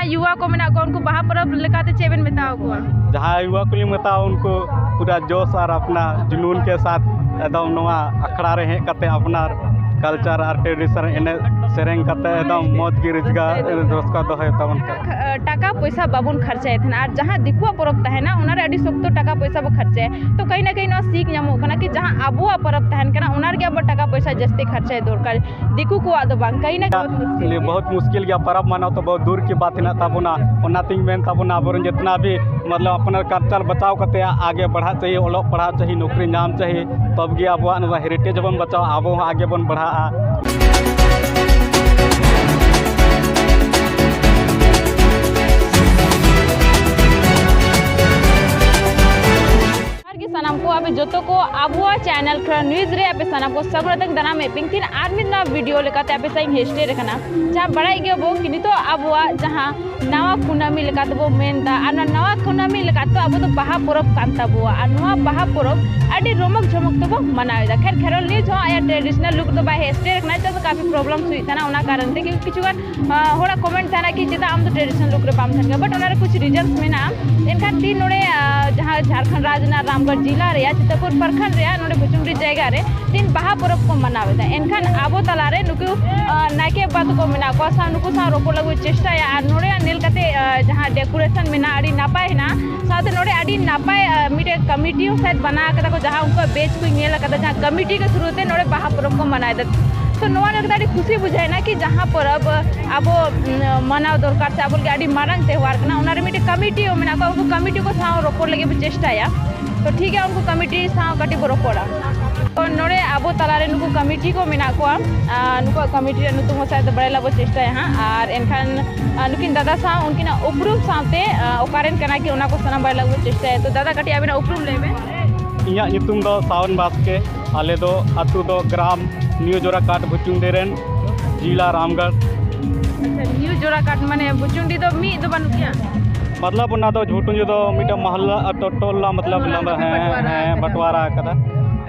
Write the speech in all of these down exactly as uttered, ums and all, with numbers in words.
ᱡᱟᱦᱟᱸᱭ ᱭᱩᱣᱟ ᱠᱚ ᱢᱮᱱᱟᱜ ᱠᱚᱣᱟ, ᱩᱱᱠᱩ ᱵᱟᱦᱟ ᱯᱚᱨᱚᱵᱽ ᱞᱮᱠᱟᱛᱮ ᱪᱮᱫ ᱵᱮᱱ ᱢᱮᱛᱟᱣ ᱠᱚᱣᱟ? ᱡᱟᱦᱟᱸᱭ ᱭᱩᱣᱟ ᱠᱚᱞᱤᱧ ᱢᱮᱛᱟᱣᱟ, ᱩᱱᱠᱩ ᱯᱩᱨᱟ ᱡᱳᱥ ᱟᱨ ᱟᱯᱱᱟ ᱡᱩᱱᱩᱱ ᱠᱮ ᱥᱟᱛᱷ ᱮᱠᱫᱚᱢ ᱱᱚᱣᱟ ᱟᱠᱷᱲᱟ ᱨᱮ ᱦᱮᱡ ᱠᱟᱛᱮ ᱟᱯᱱᱟᱨ ᱠᱟᱞᱪᱟᱨ ᱟᱨ ᱴᱨᱮᱰᱤᱥᱚᱱ ᱮᱱᱮᱡ ᱥᱮᱨᱮᱧ ᱠᱟᱛᱮ ᱮᱠᱫᱚᱢ ᱢᱚᱡᱽ ᱜᱮ ᱨᱟᱹᱥᱠᱟᱹ, ᱨᱟᱹᱥᱠᱟᱹ ᱫᱚᱦᱚᱭ ᱛᱟᱵᱚᱱ ᱯᱮ᱾ ᱴᱟᱠᱟ ᱯᱚᱭᱥᱟ ᱵᱟᱵᱚᱱ ᱠᱷᱚᱨᱪᱟᱭᱮᱫ ᱛᱟᱦᱮᱱᱟ, ᱟᱨ ᱡᱟᱦᱟᱸ ᱫᱤᱠᱩᱣᱟᱜ ᱯᱚᱨᱚᱵᱽ ᱛᱟᱦᱮᱱᱟ, ᱚᱱᱟᱨᱮ ᱟᱹᱰᱤ ᱥᱚᱠᱛᱚ ᱴᱟᱠᱟ ᱯᱚᱭᱥᱟ ᱵᱚ ᱠᱷᱚᱨᱪᱟᱭᱟ᱾ ᱛᱚ ᱠᱟᱹᱦᱤ ᱱᱟ ᱠᱟᱹᱦᱤ ᱱᱚᱣᱟ ᱥᱤᱠᱷ ᱧᱟᱢᱚᱜ ᱠᱟᱱᱟ ᱠᱤ ᱡᱟᱦᱟᱸ ᱟᱵᱚᱣᱟᱜ ᱯᱚᱨᱚᱵᱽ ᱛᱟᱦᱮᱱ ᱠᱟᱱᱟ, ᱚᱱᱟ ᱨᱮᱜᱮ ᱟᱵᱚ ᱴᱟᱠᱟ ᱯᱚᱭᱥᱟ ᱡᱟᱹᱥᱛᱤ ᱠᱷᱚᱨᱪᱟᱭ ᱫᱚᱨᱠᱟᱨ, ᱫᱤᱠᱩ ᱠᱚᱣᱟᱜ ᱫᱚ ᱵᱟᱝ᱾ ᱠᱟᱹᱦᱤ ᱱᱟ ᱠᱟᱹᱦᱤ ᱵᱚᱦᱩᱛ ᱢᱩᱥᱠᱤᱞ ᱜᱮᱭᱟ, ᱯᱚᱨᱚᱵᱽ ᱢᱟᱱᱟᱣ ᱛᱚ ᱵᱚᱦᱩᱛ ᱫᱩᱨ ᱠᱤ ᱵᱟᱛ ᱦᱮᱱᱟᱜ ᱛᱟᱵᱚᱱᱟ᱾ ᱚᱱᱟᱛᱤᱧ ᱢᱮᱱ ᱛᱟᱵᱚᱱᱟ, ᱟᱵᱚᱨᱮᱱ ᱡᱤᱛᱱᱟ ᱵᱷᱤ ᱢᱚᱛᱞᱚᱵ ᱟᱯᱱᱟᱨ ᱠᱟᱞᱪᱟᱨ ᱵᱟᱪᱟᱣ ᱠᱟᱛᱮ ᱟᱜᱮ ᱵᱟᱲᱦᱟᱜ ᱪᱟᱦᱤ, ᱚᱞᱚᱜ ᱯᱟᱲᱦᱟᱜ ᱪᱟᱦᱤ, ᱱᱚᱠᱨᱤ ᱧᱟᱢ ᱪᱟᱦᱤ, ᱛᱚᱵ ᱜᱮ ᱟᱵᱚᱣᱟᱜ ᱱᱚᱣᱟ ᱦᱮᱨᱤᱴᱮᱡᱽ ᱦᱚᱸᱵᱚᱱ ᱵᱟᱪᱟᱣᱟ, ᱟᱵᱚ ᱦᱚᱸ ᱟᱜᱮ ᱵᱚᱱ ᱵᱟᱲᱦᱟᱜᱼᱟ᱾ ᱡᱚᱦᱟᱨ ᱜᱮ ᱥᱟᱱᱟᱢ ᱠᱚ, ᱟᱯᱮ ᱡᱚᱛᱚ ᱠᱚ ᱟᱵᱚᱣᱟᱜ ᱪᱮᱱᱮᱞ ᱠᱷᱮᱨᱣᱟᱞ ᱱᱤᱭᱩᱡᱽ ᱨᱮ ᱟᱯᱮ ᱥᱟᱱᱟᱢ ᱠᱚ ᱥᱟᱹᱜᱩᱱ ᱟᱛᱮ ᱫᱟᱨᱟᱢ ᱮᱫ ᱯᱮ ᱛᱤᱧ ᱟᱨ ᱢᱤᱫ ᱱᱟᱣᱟ ᱵᱷᱤᱰᱤᱭᱳ ᱞᱮᱠᱟᱛᱮ ᱟᱯᱮ ᱥᱟᱶ ᱤᱧ ᱦᱮᱡ ᱥᱮᱴᱮᱨ ᱟᱠᱟᱱᱟ᱾ ᱡᱟᱦᱟᱸ ᱵᱟᱲᱟᱭ ᱜᱮᱭᱟ ᱵᱚ ᱠᱤ ᱱᱤᱛᱚᱜ ᱟᱵᱚᱣᱟᱜ ᱡᱟᱦᱟᱸ ᱱᱟᱣᱟ ᱠᱩᱱᱟᱹᱢᱤ ᱞᱮᱠᱟ ᱛᱮᱵᱚ ᱢᱮᱱ ᱮᱫᱟ, ᱟᱨ ᱱᱚᱣᱟ ᱱᱟᱣᱟ ᱠᱩᱱᱟᱹᱢᱤ ᱞᱮᱠᱟ ᱛᱮ ᱟᱵᱚ ᱫᱚ ᱵᱟᱦᱟ ᱯᱚᱨᱚᱵᱽ ᱠᱟᱱ ᱛᱟᱵᱚᱣᱟ, ᱟᱨ ᱱᱚᱣᱟ ᱵᱟᱦᱟ ᱯᱚᱨᱚᱵᱽ ᱟᱹᱰᱤ ᱨᱚᱢᱚᱠ ᱡᱷᱚᱢᱚᱠ ᱛᱮᱵᱚ ᱢᱟᱱᱟᱣ ᱮᱫᱟ᱾ ᱠᱷᱮᱨ ᱠᱷᱮᱨᱣᱟᱞ ᱱᱤᱭᱩᱡᱽ ᱦᱚᱸ ᱟᱭᱟᱜ ᱴᱨᱮᱰᱤᱥᱚᱱᱟᱞ ᱞᱩᱠ ᱫᱚ ᱵᱟᱭ ᱦᱮᱡ ᱥᱮᱴᱮᱨ ᱟᱠᱟᱱᱟ, ᱪᱮᱫᱟᱜ ᱥᱮ ᱠᱟᱯᱷᱤ ᱯᱨᱚᱵᱞᱮᱢ ᱦᱩᱭᱩᱜ ᱠᱟᱱᱟ, ᱚᱱᱟ ᱠᱟᱨᱚᱱ ᱛᱮ ᱠᱤᱪᱷᱩ ᱜᱟᱱ ᱟᱸ, ᱦᱚᱲᱟᱜ ᱠᱚᱢᱮᱱᱴ ᱛᱟᱦᱮᱱᱟ ᱠᱤ ᱪᱮᱫᱟᱜ ᱟᱢ ᱫᱚ ᱴᱨᱮᱰᱤᱥᱚᱱᱟᱞ ᱞᱩᱠ ᱨᱮ ᱵᱟᱢ ᱛᱟᱦᱮᱱ ᱠᱟᱱᱟ, ᱵᱟᱴ ᱚᱱᱟ ᱨᱮ ᱠᱩᱪᱷ ᱨᱤᱡᱚᱱᱥ ᱢᱮᱱᱟᱜᱼᱟ᱾ ᱮᱱᱠᱷᱟᱱ ᱛᱤᱱ ᱱᱚᱰᱮ, ᱟᱸ, ᱡᱟᱦᱟᱸ ᱡᱷᱟᱲᱠᱷᱚᱸᱰ ᱨᱟᱡᱽ ᱨᱮᱱᱟᱜ ᱨᱟᱢᱜᱚᱲ ᱡᱤᱞᱟ ᱨᱮᱭᱟᱜ ᱪᱤᱛᱟᱹᱯᱩᱨ ᱯᱨᱚᱠᱷᱚᱸᱰ ᱨᱮᱭᱟᱜ ᱱᱚᱰᱮ ᱵᱷᱩᱪᱩᱝᱰᱤ ᱡᱟᱭᱜᱟ ᱨᱮ ᱛᱤᱱ ᱵᱟᱦᱟ ᱯᱚᱨᱚᱵᱽ ᱠᱚ ᱢᱟᱱᱟᱣ ᱮᱫᱟ, ᱮᱱᱠᱷᱟᱱ ᱟᱵᱚ ᱛᱟᱞᱟᱨᱮ ᱱᱩᱠᱩ, ᱟᱸ, ᱱᱟᱭᱠᱮ ᱵᱟᱵᱟ ᱛᱟᱠᱚ ᱢᱮᱱᱟᱜ ᱠᱚᱣᱟ, ᱥᱟᱶ ᱱᱩᱠᱩ ᱥᱟᱶ ᱨᱚᱯᱚᱲ ᱞᱟᱹᱜᱤᱫ ᱪᱮᱥᱴᱟᱭᱟ᱾ ᱟᱨ ᱱᱚᱰᱮ ᱧᱮᱞ ᱠᱟᱛᱮ, ᱟᱸ, ᱡᱟᱦᱟᱸ ᱰᱮᱠᱳᱨᱮᱥᱚᱱ ᱢᱮᱱᱟᱜᱼᱟ, ᱟᱹᱰᱤ ᱱᱟᱯᱟᱭ ᱦᱮᱱᱟᱜᱼᱟ᱾ ᱥᱟᱶᱛᱮ ᱱᱚᱰᱮ ᱟᱹᱰᱤ ᱱᱟᱯᱟᱭ, ᱟᱸ, ᱢᱤᱫᱴᱮᱡ ᱠᱚᱢᱤᱴᱤ ᱦᱚᱸ ᱥᱟᱭᱮᱫ ᱵᱮᱱᱟᱣ ᱠᱟᱫᱟ ᱠᱚ, ᱡᱟᱦᱟᱸ ᱩᱱᱠᱩᱣᱟᱜ ᱵᱮᱪ ᱠᱚ ᱧᱮᱞ ᱟᱠᱟᱫᱟ, ᱡᱟᱦᱟᱸ ᱠᱚᱢᱤᱴᱤ ᱠᱚ ᱛᱷᱨᱩ ᱛᱮ ᱱᱚᱰᱮ ᱵᱟᱦᱟ ᱯᱚᱨᱚᱵᱽ ᱠᱚ ᱢᱟᱱᱟᱣ ᱮᱫᱟ᱾ ᱛᱚ ᱱᱚᱣᱟ ᱧᱮᱞ ᱠᱟᱛᱮ ᱟᱹᱰᱤ ᱠᱩᱥᱤ ᱵᱩᱡᱷᱟᱹᱣ ᱮᱱᱟ ᱠᱤ ᱡᱟᱦᱟᱸ ᱯᱚᱨᱚᱵᱽ ᱟᱵᱚ, ᱩᱢ, ᱢᱟᱱᱟᱣ ᱫᱚᱨᱠᱟᱨ ᱥᱮ ᱟᱵᱚ ᱞᱟᱹᱜᱤᱫ ᱟᱹᱰᱤ ᱢᱟᱨᱟᱝ ᱛᱮᱣᱦᱟᱨ ᱠᱟᱱᱟ, ᱚᱱᱟ ᱨᱮ ᱢᱤᱫᱴᱮᱡ ᱠᱚᱢᱤᱴᱤ ᱦᱚᱸ ᱢᱮᱱᱟᱜ ᱠᱚᱣᱟ, ᱩᱱᱠᱩ ᱠᱚᱢᱤᱴᱤ ᱠᱚ ᱥᱟᱶ ᱨᱚᱯᱚᱲ ᱞᱟᱹᱜᱤᱫ ᱵᱚ ᱪᱮᱥᱴᱟᱭᱟ᱾ ᱛᱚ ᱴᱷᱤᱠ ᱜᱮᱭᱟ, ᱩᱱᱠᱩ ᱠᱚᱢᱤᱴᱤ ᱥᱟᱶ ᱠᱟᱹᱴᱤᱡ ᱵᱚ ᱨᱚᱯᱚᱲᱟ᱾ ᱛᱚ ᱱᱚᱰᱮ ᱟᱵᱚ ᱛᱟᱞᱟᱨᱮ ᱱᱩᱠᱩ ᱠᱚᱢᱤᱴᱤ ᱠᱚ ᱢᱮᱱᱟᱜ ᱠᱚᱣᱟ, ᱟᱨ ᱱᱩᱠᱩᱣᱟᱜ ᱠᱚᱢᱤᱴᱤ ᱨᱮᱭᱟᱜ ᱧᱩᱛᱩᱢ ᱦᱚᱸ ᱥᱟᱭᱮᱫ ᱵᱟᱲᱟᱭ ᱞᱟᱹᱜᱤᱫ ᱵᱚ ᱪᱮᱥᱴᱟᱭᱟ ᱦᱟᱸᱜ᱾ ᱟᱨ ᱮᱱᱠᱷᱟᱱ, ᱟᱨ ᱱᱩᱠᱤᱱ ᱫᱟᱫᱟ ᱥᱟᱶ ᱩᱱᱠᱤᱱᱟᱜ ᱩᱯᱨᱩᱢ ᱥᱟᱶᱛᱮ, ᱟᱨ ᱚᱠᱟᱨᱮᱱ ᱠᱟᱱᱟ ᱠᱤᱱ, ᱚᱱᱟ ᱠᱚ ᱥᱟᱱᱟᱢ ᱵᱟᱲᱟᱭ ᱞᱟᱹᱜᱤᱫ ᱵᱚ ᱪᱮᱥᱴᱟᱭᱟ᱾ ᱛᱚ ᱫᱟᱫᱟ, ᱠᱟᱹᱴᱤᱡ ᱟᱵᱮᱱᱟᱜ ᱩᱯᱨᱩᱢ ᱞᱟᱹᱭ ᱵᱮᱱ᱾ ᱤᱧᱟᱹᱜ ᱧᱩᱛᱩᱢ ᱫᱚ ᱥᱟᱣᱚᱱ ᱵᱟᱥᱠᱮ᱾ ᱟᱞᱮ ᱫᱚ ᱟᱹᱛᱩ ᱫᱚ ᱜᱨᱟᱢ ᱱᱤᱭᱩ ᱡᱳᱨᱟᱠᱟᱴ ᱵᱷᱩᱪᱩᱱᱰᱤ ᱨᱮᱱ, ᱡᱤᱞᱟ ᱨᱟᱢᱜᱚᱲ᱾ ᱟᱪᱪᱷᱟ, ᱱᱤᱭᱩ ᱡᱳᱨᱟᱠᱟᱴ ᱢᱟᱱᱮ ᱵᱷᱩᱪᱩᱱᱰᱤ ᱫᱚ ᱢᱤᱫ ᱫᱚ ᱵᱟᱹᱱᱩᱜ ᱜᱮᱭᱟ? ᱢᱚᱛᱞᱚᱵ ᱚᱱᱟ ᱫᱚ ᱡᱷᱩᱴᱩᱧ ᱫᱚ ᱢᱤᱫᱴᱮᱱ ᱢᱚᱦᱞᱟ, ᱴᱚ-, ᱴᱚᱞᱟ, ᱢᱚᱛᱞᱚᱵ ᱴᱚᱞᱟ ᱞᱟᱢᱵᱟ, ᱦᱮᱸ, ᱵᱟᱸᱴᱣᱟᱨᱟ ᱦᱮᱸ, ᱟᱠᱟᱫᱟ᱾ ᱵᱟᱸᱴᱣᱟᱨᱟ ᱟᱠᱟᱫᱟ᱾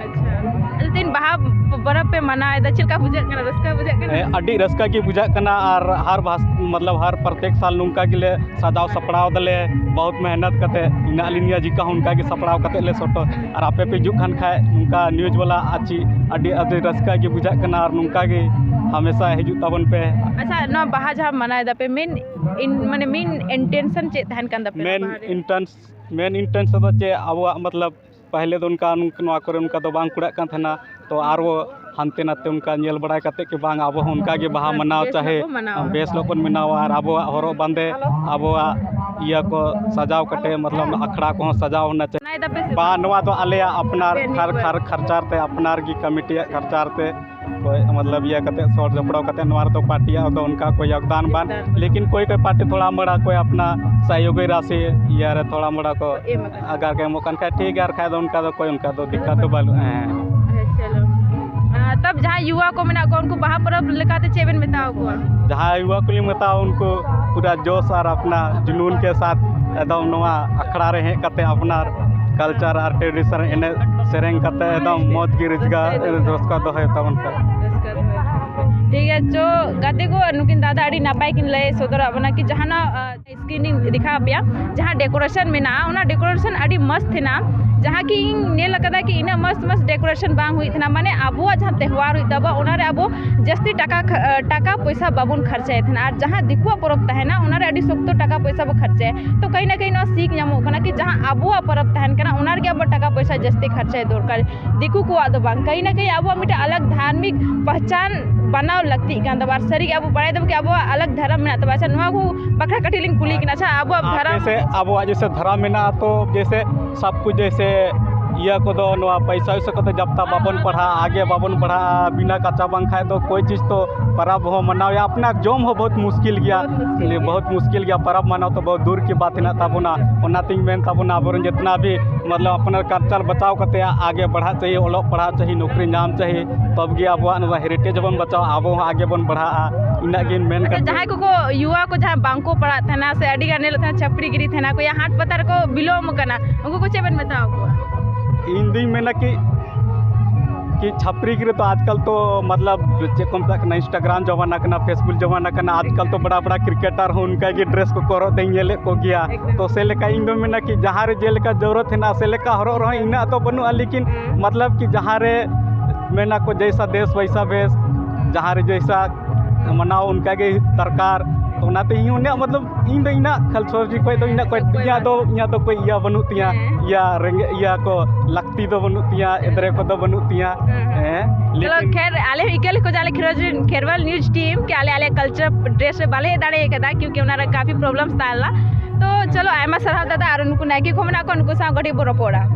ᱟᱪᱪᱷᱟ, ᱟᱫᱚ ᱛᱤᱦᱤᱧ ᱵᱟᱦᱟ ᱯᱚ-, ᱯᱚᱨᱚᱵᱽ ᱯᱮ ᱢᱟᱱᱟᱣ ᱮᱫᱟ, ᱪᱮᱫ ᱞᱮᱠᱟ ᱵᱩᱡᱷᱟᱹᱜ ᱠᱟᱱᱟ? ᱨᱟᱹᱥᱠᱟᱹ ᱵᱩᱡᱷᱟᱹᱜ ᱠᱟᱱᱟ? ᱦᱮᱸ, ᱟᱹᱰᱤ ᱨᱟᱹᱥᱠᱟᱹ ᱜᱮ ᱵᱩᱡᱷᱟᱹᱜ ᱠᱟᱱᱟ᱾ ᱟᱨ ᱦᱟᱨ ᱵᱷᱟᱥ ᱢᱚᱛᱞᱚᱵ ᱦᱟᱨ ᱯᱨᱚᱛᱮᱠ ᱥᱟᱞ ᱱᱚᱝᱠᱟ ᱜᱮᱞᱮ ᱥᱟᱡᱟᱣ ᱥᱟᱯᱲᱟᱣ ᱫᱟᱞᱮ, ᱵᱚᱦᱩᱛ ᱢᱮᱦᱱᱚᱛ ᱠᱟᱛᱮ᱾ ᱤᱱᱟᱹᱜ ᱟᱹᱞᱤᱧ ᱱᱤᱭᱟᱹ ᱡᱤᱠᱟ ᱦᱚᱸ ᱚᱱᱠᱟ ᱜᱮ ᱥᱟᱯᱲᱟᱣ ᱠᱟᱛᱮ ᱞᱮ ᱥᱚᱴᱚ᱾ ᱟᱨ ᱟᱯᱮ ᱯᱮ ᱦᱤᱡᱩᱜ ᱠᱷᱟᱱ ᱠᱷᱟᱡ ᱱᱚᱝᱠᱟ ᱱᱤᱭᱩᱡᱽ ᱵᱟᱞᱟ ᱟᱨ ᱪᱮᱫ ᱟᱹᱰᱤ ᱟᱹᱰᱤ ᱨᱟᱹᱥᱠᱟᱹ ᱜᱮ ᱵᱩᱡᱷᱟᱹᱜ ᱠᱟᱱᱟ᱾ ᱟᱨ ᱱᱚᱝᱠᱟ ᱜᱮ ᱦᱟᱢᱮᱥᱟ ᱦᱤᱡᱩᱜ ᱛᱟᱵᱚᱱ ᱯᱮ᱾ ᱟᱪᱪᱷᱟ, ᱱᱚᱣᱟ ᱵᱟᱦᱟ ᱡᱟᱦᱟᱸ ᱢᱟᱱᱟᱣ ᱮᱫᱟ ᱯᱮ, ᱢᱮᱱ ᱤᱱ ᱢᱟᱱᱮ ᱢᱮᱱ ᱤᱱᱴᱮᱱᱥᱚᱱ ᱪᱮᱫ ᱛᱟᱦᱮᱱ ᱠᱟᱱ ᱛᱟᱯᱮᱭᱟ ᱢᱮᱱ ᱵᱟᱦᱟ ᱨᱮ? ᱤᱱᱴᱮᱱᱥ ᱢᱮᱱ ᱤᱱᱴᱮᱱᱥ ᱫᱚ ᱪᱮᱫ, ᱟᱵᱚᱣᱟᱜ ᱢᱚᱛᱞᱚᱵ ᱯᱟᱦᱞᱮ ᱫᱚ ᱚᱱᱠᱟ ᱱᱚᱣᱟ ᱠᱚᱨᱮ ᱚᱱᱠᱟ ᱫᱚ ᱵᱟᱝ ᱠᱩᱲᱟᱹᱜ ᱠᱟᱱ ᱛᱟᱦᱮᱱᱟ᱾ ᱛᱚ ᱟᱨᱚ ᱦᱟᱱᱛᱮ ᱱᱟᱛᱮ ᱚᱱᱠᱟ ᱧᱮᱞ ᱵᱟᱲᱟᱭ ᱠᱟᱛᱮ ᱠᱤ ᱵᱟᱝ, ᱟᱵᱚ ᱦᱚᱸ ᱚᱱᱠᱟ ᱜᱮ ᱵᱟᱦᱟ ᱢᱟᱱᱟᱣ ᱵᱮᱥ ᱪᱟᱦᱮ ᱧᱚᱜ ᱵᱚ ᱢᱟᱱᱟᱣᱟ᱾ ᱵᱮᱥ ᱧᱚᱜ ᱵᱚᱱ ᱢᱟᱱᱟᱣᱟ᱾ ᱟᱨ ᱟᱵᱚᱣᱟᱜ ᱦᱚᱨᱚᱜ ᱵᱟᱸᱫᱮ, ᱟᱵᱚᱣᱟᱜ ᱤᱭᱟᱹ ᱠᱚ ᱥᱟᱡᱟᱣ ᱠᱟᱛᱮ ᱢᱚᱛᱞᱚᱵ ᱟᱠᱷᱲᱟ ᱠᱚᱦᱚᱸ ᱥᱟᱡᱟᱣ ᱚᱱᱟ ᱪᱮ-, ᱢᱟᱱᱟᱣ ᱮᱫᱟ ᱯᱮ ᱥᱮ ᱵᱟᱝ? ᱵᱟᱝ, ᱱᱚᱣᱟ ᱫᱚ ᱟᱞᱮᱭᱟᱜ ᱟᱯᱱᱟᱨ ᱟᱯᱮ ᱠᱷᱟᱨ ᱱᱤᱡᱮᱨ ᱠᱷᱟᱨ ᱠᱷᱟᱨᱪᱟᱨ ᱛᱮ, ᱟᱯᱱᱟᱨ ᱜᱮ ᱠᱚᱢᱤᱴᱤᱭᱟᱜ ᱠᱷᱟᱨᱪᱟᱨ ᱛᱮ ᱠᱚ ᱢᱚᱛᱞᱚᱵ ᱤᱭᱟᱹ ᱠᱟᱛᱮ ᱥᱚᱦᱚᱨ ᱡᱚᱯᱲᱟᱣ ᱠᱟᱛᱮ ᱱᱚᱣᱟ ᱨᱮᱫᱚ ᱯᱟᱨᱴᱤᱭᱟᱜ ᱫᱚ ᱚᱱᱠᱟ ᱠᱚ ᱭᱳᱜᱽᱫᱟᱱ ᱵᱟᱝ, ᱞᱮᱠᱤᱱ ᱠᱚᱭ ᱠᱚᱭ ᱯᱟᱨᱴᱤ ᱛᱷᱚᱲᱟ ᱢᱚᱲᱟ ᱠᱚᱭ ᱟᱯᱱᱟ ᱥᱟᱭᱚᱜᱤ ᱨᱟᱥᱤ ᱤᱭᱟᱹ ᱨᱮ ᱛᱷᱚᱲᱟ ᱢᱚᱲᱟ ᱠᱚ ᱮᱢ ᱟᱠᱟᱱᱟ᱾ ᱟᱜᱟᱨ ᱠᱚ ᱮᱢᱚᱜ ᱠᱟᱱ ᱠᱷᱟᱡ ᱴᱷᱤᱠ ᱜᱮᱭᱟ, ᱟᱨ ᱠᱷᱟᱡ ᱫᱚ ᱚᱱᱠᱟ ᱫᱚ ᱠᱚᱭ ᱚᱱᱠᱟ ᱫᱚ ᱫᱤᱠᱠᱟᱛ ᱫᱚ ᱵᱟᱹᱱᱩᱜᱼᱟ᱾ ᱦᱮᱸ᱾ ᱟᱪᱪᱷᱟ, ᱪᱚᱞᱚ᱾ ᱟᱨ ᱛᱟᱵ ᱡᱟᱦᱟᱸᱭ ᱭᱩᱣᱟ ᱠᱚ ᱢᱮᱱᱟᱜ ᱠᱚᱣᱟ, ᱩᱱᱠᱩ ᱵᱟᱦᱟ ᱯᱚᱨᱚᱵᱽ ᱞᱮᱠᱟᱛᱮ ᱪᱮᱫ ᱵᱮᱱ ᱢᱮᱛᱟ ᱠᱚᱣᱟ? ᱡᱟᱦᱟᱸᱭ ᱭᱩᱣᱟ ᱠᱚᱞᱤᱧ ᱢᱮᱛᱟᱣᱟ, ᱩᱱᱠᱩ ᱯᱩᱨᱟ ᱡᱳᱥ ᱟᱨ ᱟᱯᱱᱟ ᱡᱩᱱᱩᱱ ᱠᱮ ᱥᱟᱛᱷ ᱮᱠᱫᱚᱢ ᱱᱚᱣᱟ ᱟᱠᱷᱲᱟ ᱨᱮ ᱦᱮᱡ ᱠᱟᱛᱮ ᱟᱯᱱᱟᱨ ᱠᱟᱞᱪᱟᱨ ᱟᱨ ᱴᱨᱮᱰᱤᱥᱚᱱ ᱮᱱᱮᱡ ᱥᱮᱨᱮᱧ ᱠᱟᱛᱮ ᱮᱠᱫᱚᱢ ᱢᱚᱡᱽ ᱜᱮ ᱨᱟᱹᱥᱠᱟᱹ, ᱨᱟᱹᱥᱠᱟᱹ ᱫᱚᱦᱚᱭ ᱛᱟᱵᱚᱱ ᱯᱮ᱾ ᱴᱷᱤᱠ ᱜᱮᱭᱟ, ᱪᱚ ᱜᱟᱛᱮ ᱠᱚ, ᱱᱩᱠᱤᱱ ᱫᱟᱫᱟ ᱟᱹᱰᱤ ᱱᱟᱯᱟᱭ ᱠᱤᱱ ᱞᱟᱹᱭ ᱥᱚᱫᱚᱨᱟᱜ ᱵᱚᱱᱟ ᱠᱤ ᱡᱟᱦᱟᱱᱟᱜ, ᱟ, ᱥᱠᱨᱤᱱ ᱤᱧ ᱫᱮᱠᱷᱟᱣ ᱟᱯᱮᱭᱟ, ᱡᱟᱦᱟᱸ ᱰᱮᱠᱳᱨᱮᱥᱚᱱ ᱢᱮᱱᱟᱜᱼᱟ, ᱚᱱᱟ ᱰᱮᱠᱳᱨᱮᱥᱚᱱ ᱟᱹᱰᱤ ᱢᱚᱥᱛ ᱦᱮᱱᱟᱜᱼᱟ᱾ ᱡᱟᱦᱟᱸ ᱠᱤ ᱤᱧ ᱧᱮᱞ ᱟᱠᱟᱫᱟ ᱠᱤ ᱤᱱᱟᱹᱜ ᱢᱚᱥᱛ ᱢᱚᱥᱛ ᱰᱮᱠᱳᱨᱮᱥᱚᱱ ᱵᱟᱝ ᱦᱩᱭᱩᱜ ᱛᱟᱦᱮᱱᱟ, ᱢᱟᱱᱮ ᱟᱵᱚᱣᱟᱜ ᱡᱟᱦᱟᱸ ᱛᱮᱦᱣᱟᱨ ᱦᱩᱭᱩᱜ ᱛᱟᱵᱚᱱᱟ, ᱚᱱᱟᱨᱮ ᱟᱵᱚ ᱡᱟᱹᱥᱛᱤ ᱴᱟᱠᱟ ᱠᱷ-, ᱟ, ᱴᱟᱠᱟ ᱯᱚᱭᱥᱟ ᱵᱟᱵᱚᱱ ᱠᱷᱚᱨᱪᱟᱭᱮᱫ ᱛᱟᱦᱮᱱᱟ, ᱟᱨ ᱡᱟᱦᱟᱸ ᱫᱤᱠᱩᱣᱟᱜ ᱯᱚᱨᱚᱵᱽ ᱛᱟᱦᱮᱱᱟ, ᱚᱱᱟᱨᱮ ᱟᱹᱰᱤ ᱥᱚᱠᱛᱚ ᱴᱟᱠᱟ ᱯᱚᱭᱥᱟ ᱵᱚ ᱠᱷᱚᱨᱪᱟᱭᱟ᱾ ᱛᱚ ᱠᱟᱹᱦᱤ ᱱᱟ ᱠᱟᱹᱦᱤ ᱱᱚᱣᱟ ᱥᱤᱠ ᱧᱟᱢᱚᱜ ᱠᱟᱱᱟ ᱠᱤ ᱡᱟᱦᱟᱸ ᱟᱵᱚᱣᱟᱜ ᱯᱚᱨᱚᱵᱽ ᱛᱟᱦᱮᱱ ᱠᱟᱱᱟ, ᱚᱱᱟ ᱨᱮᱜᱮ ᱟᱵᱚ ᱴᱟᱠᱟ ᱯᱚᱭᱥᱟ ᱡᱟᱹᱥᱛᱤ ᱠᱷᱚᱨᱪᱟᱭ ᱫᱚᱨᱠᱟᱨ᱾ ᱫᱤᱠᱩ ᱠᱚᱣᱟᱜ ᱫᱚ ᱵᱟᱝ, ᱠᱟᱹᱦᱤ ᱱᱟ ᱠᱟᱹᱦᱤ ᱟᱵᱚᱣᱟᱜ ᱢᱤᱫᱴᱮᱱ ᱟᱞᱟᱜᱽ ᱫᱷᱟᱨᱢᱤᱠ ᱯᱟᱦᱪᱟᱱ ᱵᱟᱱᱟᱣ ᱞᱟᱹᱠᱛᱤᱜ ᱠᱟᱱ ᱛᱟᱵᱚᱱᱟ᱾ ᱟᱨ ᱥᱟᱹᱨᱤᱜᱮ ᱟᱵᱚ ᱵᱟᱲᱟᱭ ᱫᱟᱵᱚ ᱠᱤ ᱟᱵᱚᱣᱟᱜ ᱟᱞᱟᱜᱽ ᱫᱷᱚᱨᱚᱢ ᱢᱮᱱᱟᱜ ᱛᱟᱵᱚᱱᱟ᱾ ᱟᱪᱪᱷᱟ, ᱱᱚᱣᱟ ᱠᱚ ᱵᱟᱠᱷᱨᱟ ᱠᱟᱹᱴᱤᱡ ᱞᱤᱧ ᱠᱩᱞᱤ ᱠᱟᱱᱟ᱾ ᱟᱪᱪᱷᱟ, ᱟᱵᱚᱣᱟᱜ ᱟᱨ ᱫᱷᱚᱨᱚᱢ ᱡᱮᱥᱮ ᱟᱵᱚᱣᱟᱜ ᱡᱮᱥᱮ ᱫᱷᱚᱨᱚᱢ ᱢᱮᱱᱟᱜᱼᱟ, ᱛᱚ ᱡᱮᱥᱮ ᱥᱟᱵ ᱠᱚ ᱡᱮᱥᱮ ᱤᱭᱟᱹ ᱠᱚᱫᱚ ᱱᱚᱣᱟ ᱯᱚᱭᱥᱟ ᱩᱭᱥᱟ ᱠᱚᱛᱮ ᱡᱟᱵᱛᱟ ᱵᱟᱵᱚᱱ ᱯᱟᱲᱦᱟᱜᱼᱟ, ᱟᱜᱮ ᱵᱟᱵᱚᱱ ᱯᱟᱲᱦᱟᱜᱼᱟ, ᱵᱤᱱᱟ ᱠᱟᱪᱟ ᱵᱟᱝᱠᱷᱟᱡ ᱫᱚ ᱠᱳᱭ ᱪᱤᱡᱽ ᱛᱚ ᱯᱟᱨᱟᱵᱽ ᱦᱚᱸ ᱢᱟᱱᱟᱣ ᱭᱟ, ᱟᱯᱱᱟᱨ ᱡᱚᱢ ᱦᱚᱸ ᱵᱚᱦᱩᱛ ᱢᱩᱥᱠᱤᱞ ᱜᱮᱭᱟ, ᱵᱚᱦᱩᱛ ᱢᱩᱥᱠᱤᱞ ᱜᱮᱭᱟ᱾ ᱵᱚᱦᱩᱛ ᱢᱩᱥᱠᱤᱞ ᱜᱮᱭᱟ, ᱯᱟᱨᱟᱵᱽ ᱢᱟᱱᱟᱣ ᱛᱚ ᱵᱚᱦᱩᱛ ᱫᱩᱨ ᱠᱤ ᱵᱟᱛ ᱦᱮᱱᱟᱜ ᱛᱟᱵᱚᱱᱟ᱾ ᱚᱱᱟᱛᱤᱧ ᱢᱮᱱ ᱛᱟᱵᱚᱱᱟ ᱟᱵᱚᱨᱮᱱ ᱡᱤᱛᱱᱟ ᱵᱷᱤ ᱢᱚᱛᱞᱚᱵ ᱟᱯᱱᱟᱨ ᱠᱟᱞᱪᱟᱨ ᱵᱟᱪᱟᱣ ᱠᱟᱛᱮ ᱟᱜᱮ ᱵᱟᱲᱦᱟᱜ ᱪᱟᱹᱦᱤ, ᱚᱞᱚᱜ ᱯᱟᱲᱦᱟᱜ ᱪᱟᱹᱦᱤ, ᱱᱚᱠᱨᱤ ᱧᱟᱢ ᱪᱟᱹᱦᱤ, ᱛᱚᱵ ᱜᱮ ᱟᱵᱚᱣᱟᱜ ᱱᱚᱣᱟ ᱦᱮᱨᱤᱴᱮᱡᱽ ᱦᱚᱸᱵᱚᱱ ᱵᱟᱪᱟᱣᱟ, ᱟᱵᱚ ᱦᱚᱸ ᱟᱜᱮ ᱵᱚᱱ ᱵᱟᱲᱦᱟᱜᱼᱟ᱾ ᱤᱱᱟᱹᱜ ᱜᱤᱧ ᱢᱮᱱ ᱟᱪᱪᱷᱟ, ᱠᱟᱛᱮ ᱡᱟᱦᱟᱸᱭ ᱠᱚᱠᱚ ᱭᱩᱣᱟ ᱠᱚ ᱡᱟᱦᱟᱸᱭ ᱵᱟᱝᱠᱚ ᱯᱟᱲᱦᱟᱜ ᱛᱟᱦᱮᱱᱟ ᱥᱮ ᱟᱹᱰᱤ ᱜᱟᱱ ᱧᱮᱞᱚᱜ ᱛᱟᱦᱮᱱᱟ ᱪᱷᱟᱹᱯᱨᱤ ᱜᱤᱨᱤ ᱛᱟᱦᱮᱱᱟ ᱠᱚ ᱭᱟ ᱦᱟᱴ ᱯᱟᱛᱟ ᱨᱮᱠᱚ ᱵᱤᱞᱚᱢ ᱟᱠᱟᱱᱟ, ᱩᱱᱠᱩ ᱠᱚ ᱪᱮᱫ ᱵᱮᱱ ᱢᱮᱛᱟ ᱠᱚᱣᱟ? ᱤᱧ ᱫᱩᱧ ᱢᱮᱱᱟ ᱠᱤ ᱠᱤ ᱪᱷᱟᱯᱨᱤ ᱜᱤᱫᱽᱨᱟᱹ ᱫᱚ ᱟᱡᱠᱟᱞ ᱛᱚ ᱢᱚᱛᱞᱚᱵ ᱪᱮᱫ ᱠᱚ ᱢᱮᱛᱟᱜ ᱠᱟᱱᱟ, ᱤᱱᱥᱴᱟᱜᱨᱟᱢ ᱡᱚᱢᱟᱱᱟ ᱠᱟᱱᱟ, ᱯᱷᱮᱥᱵᱩᱠ ᱡᱚᱢᱟᱱᱟ ᱠᱟᱱᱟ, ᱟᱡᱠᱟᱞ ᱛᱚ ᱵᱟᱲᱟ ᱵᱟᱲᱟ ᱠᱨᱤᱠᱮᱴᱟᱨ ᱦᱚᱸ ᱚᱱᱠᱟ ᱜᱮ ᱰᱨᱮᱥ ᱠᱚᱠᱚ ᱦᱚᱨᱚᱜ ᱫᱟᱧ ᱧᱮᱞᱮᱫ ᱠᱚ ᱜᱮᱭᱟ᱾ ᱛᱚ ᱥᱮ ᱞᱮᱠᱟ ᱤᱧ ᱫᱚ ᱢᱮᱱᱟ ᱠᱤ ᱡᱟᱦᱟᱸ ᱨᱮ ᱡᱮᱞᱮᱠᱟ ᱡᱚᱨᱩᱨᱟᱛ ᱦᱮᱱᱟᱜᱼᱟ ᱥᱮ ᱞᱮᱠᱟ ᱦᱚᱨᱚᱜ ᱨᱮᱦᱚᱸ ᱤᱱᱟᱹᱜ ᱫᱚ ᱵᱟᱹᱱᱩᱜᱼᱟ, ᱞᱮᱠᱤᱱ ᱢᱚᱛᱞᱚᱵ ᱠᱤ ᱡᱟᱦᱟᱸ ᱨᱮ ᱢᱮᱱᱟ ᱠᱚ ᱡᱮᱭᱥᱟ ᱫᱮᱥ ᱣᱮᱭᱥᱟ ᱵᱷᱮᱥ, ᱡᱟᱦᱟᱸ ᱨᱮ ᱡᱮᱭᱥᱟ ᱢᱟᱱᱟᱣ ᱚᱱᱠᱟ ᱜᱮ ᱫᱚᱨᱠᱟᱨ᱾ ᱛᱚ ᱚᱱᱟᱛᱮ ᱤᱧ ᱦᱚᱸ ᱩᱱᱤᱭᱟᱜ ᱢᱚᱛᱞᱚᱵ ᱤᱧ ᱫᱚ ᱤᱧᱟᱹᱜ ᱠᱷᱟᱞᱥᱚᱨᱡᱤ ᱠᱷᱚᱡ ᱫᱚ ᱤᱧᱟᱹᱜ ᱠᱚᱭ ᱤᱧᱟᱹᱜ ᱫᱚ ᱤᱧᱟᱹᱜ ᱫᱚ ᱠᱚᱭ ᱤᱭᱟᱹ ᱵᱟᱹᱱᱩᱜ ᱛᱤᱧᱟᱹ, ᱦᱮᱸ᱾ ᱤᱭᱟᱹ ᱨᱮᱸᱜᱮᱡ ᱤᱭᱟᱹ ᱠᱚ ᱞᱟᱹᱠᱛᱤ ᱫᱚ ᱵᱟᱹᱱᱩᱜ ᱛᱤᱧᱟᱹ, ᱮᱫᱽᱨᱮ ᱠᱚᱫᱚ ᱵᱟᱹᱱᱩᱜ ᱛᱤᱧᱟᱹ᱾ ᱦᱮᱸ᱾ ᱦᱮᱸ, ᱪᱚᱞᱚ, ᱞᱮᱠᱤᱱ ᱠᱷᱮᱨ, ᱟᱞᱮ ᱦᱚᱸ ᱤᱠᱟᱹ ᱞᱮᱠᱚ ᱡᱟᱞᱮ ᱠᱷᱮᱨᱣᱟᱞ, ᱠᱷᱮᱨᱣᱟᱞ ᱱᱤᱭᱩᱡᱽ ᱴᱤᱢ ᱠᱤ ᱟᱞᱮ ᱟᱞᱮᱭᱟᱜ ᱠᱟᱞᱪᱟᱨ ᱰᱨᱮᱥ ᱨᱮ ᱵᱟᱞᱮ ᱦᱮᱡ ᱫᱟᱲᱮ ᱠᱟᱫᱟ, ᱠᱤᱭᱩᱠᱤ ᱚᱱᱟ ᱨᱮ ᱠᱟᱯᱷᱤ ᱯᱨᱚᱵᱞᱮᱢᱥ ᱛᱟᱦᱮᱸ ᱞᱮᱱᱟ᱾ ᱛᱚ ᱪᱚᱞᱚ, ᱟᱭᱢᱟ ᱥᱟᱨᱦᱟᱣ ᱫᱟᱫᱟ, ᱟᱨ ᱱᱩᱠᱩ ᱱᱟᱭᱠᱮ ᱠᱚ ᱢᱮᱱᱟᱜ ᱠᱚᱣᱟ, ᱱᱩᱠᱩ ᱥᱟᱶ ᱠᱟᱹᱴᱤᱡ ᱵᱚ ᱨᱚᱯᱚᱲᱟ᱾